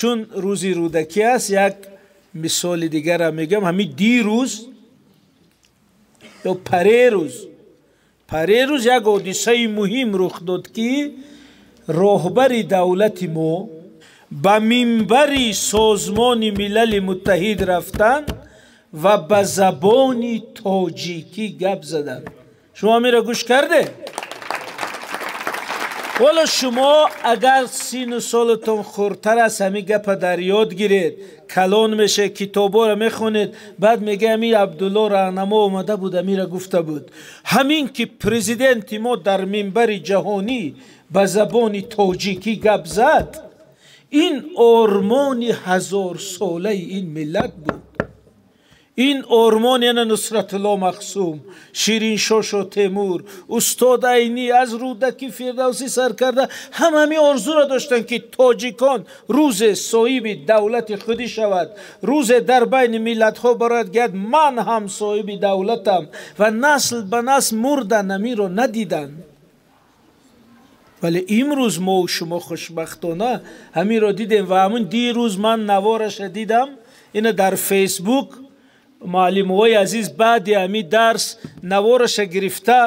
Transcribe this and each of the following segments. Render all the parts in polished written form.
Чун рӯзи Рӯдакӣ аст, як мисоли дигарам мегӯям. Ҳамин дирӯз ё парерӯз як ҳодисаи муҳим рух дод, ки роҳбари давлати мо ба минбари Созмони Милали Муттаҳид рафтанд ва ба забони тоҷикӣ гап заданд. Шумо ҳаминро гӯш карде? Ҳоло шумо агар сину солатон хурдтар аст, ҳамин гапа дар ёд гиред. Калон меше, китобҳоро мехонед, баъд мега ҳамин Абдулло Раҳнамо омада буд, ҳаминро гуфта буд. Ҳамин ки президенти мо дар минбари ҷаҳонӣ ба забони тоҷикӣ гап зад, ин ормони ҳазорсолаи ин миллат буд. Ин ормон яна Нусратулло Махсум, Шириншоҳ Шотемур, устод Айнӣ, аз Рӯдакӣ, Фирдавсӣ сар карда ҳама ҳамин орзуро доштанд, ки тоҷикон рӯзе соҳиби давлати худӣ шавад, рӯзе дар байни миллатҳо барояд, гӯяд ман ҳам соҳиби давлатам. Ва насл ба насл мурданд, ҳаминро надиданд. Вале имрӯз мо шумо хушбахтона ҳаминро дидем. Ва ҳамин дирӯз ман навораша дидам, ина дар Фейсбук муаллимҳои азиз баъди ҳамин дарс навораша гирифта.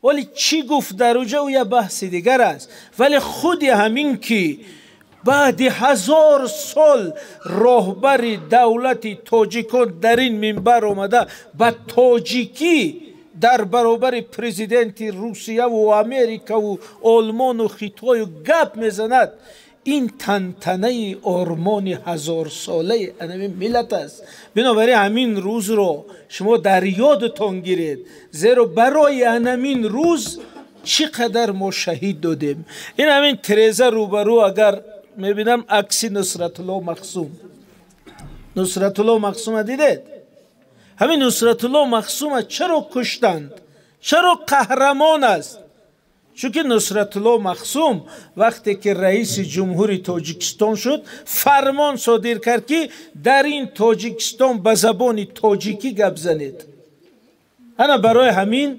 Вале чӣ гуфт дар уҷа, ӯ як баҳси дигар аст. Вале худи ҳамин ки баъди 1000 сол роҳбари давлати тоҷикон дар ин минбар омада ба тоҷикӣ дар баробари президенти Русияву Америкаву Олмону Хитою гап мезанад, ин тантанаи ормони ҳазорсолаи анами миллат аст. Бинобар ин ҳамин рӯзро шумо дар ёдатон гиред, зеро барои анамин рӯз чӣ қадар мо шаҳид додем. Ин ҳамин тиреза рӯбарӯ агар мебинам акси Нусратулло Махсум. Нусратулло Махсума дидед? Ҳамин Нусратулло Махсума чаро куштанд? Чаро қаҳрамон аст? Чунки Нусратулло Махсум вақте ки раиси ҷумҳури Тоҷикистон шуд, фармон содир кард, ки дар ин Тоҷикистон ба забони тоҷикӣ гап занед. Ана барои ҳамин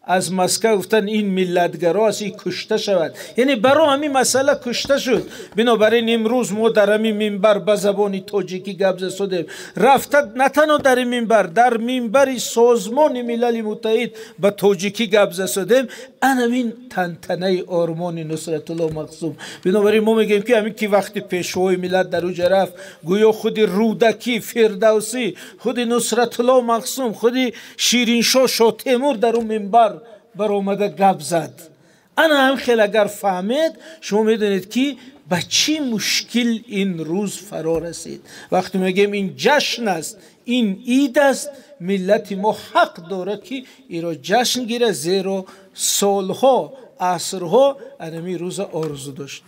аз Москва гуфтанд ин миллатгаро аст, ин кушта шавад. Яъне барои ҳамин масъала кушта шуд. Бинобар ин имрӯз мо дар ҳамин минбар ба забони тоҷикӣ гап засодем. Рафта на танҳо дар ин минбар, дар минбари Созмони Милали Муттаҳид ба тоҷикӣ гап засодем. Анамин тантанаи ормони Нусратулло Махсум. Бинобар ин мо мегӯем, ки ҳамин ки вақти пешвои миллат дар уҷа рафт, гӯё худи Рӯдакӣ, Фирдавсӣ, худи Нусратулло Махсум, худи Шириншоҳ Шотемур дар он минбар баромада гап зад. Ана ҳам хел агар фаҳмед, шумо медонед, ки ба чӣ мушкил ин рӯз фаро расид. Вақте мегӯем ин ҷашн аст, ин ид аст, миллати мо ҳақ дорад, ки иро ҷашн гирад, зеро солҳо, асрҳо анами рӯза орзу дошт.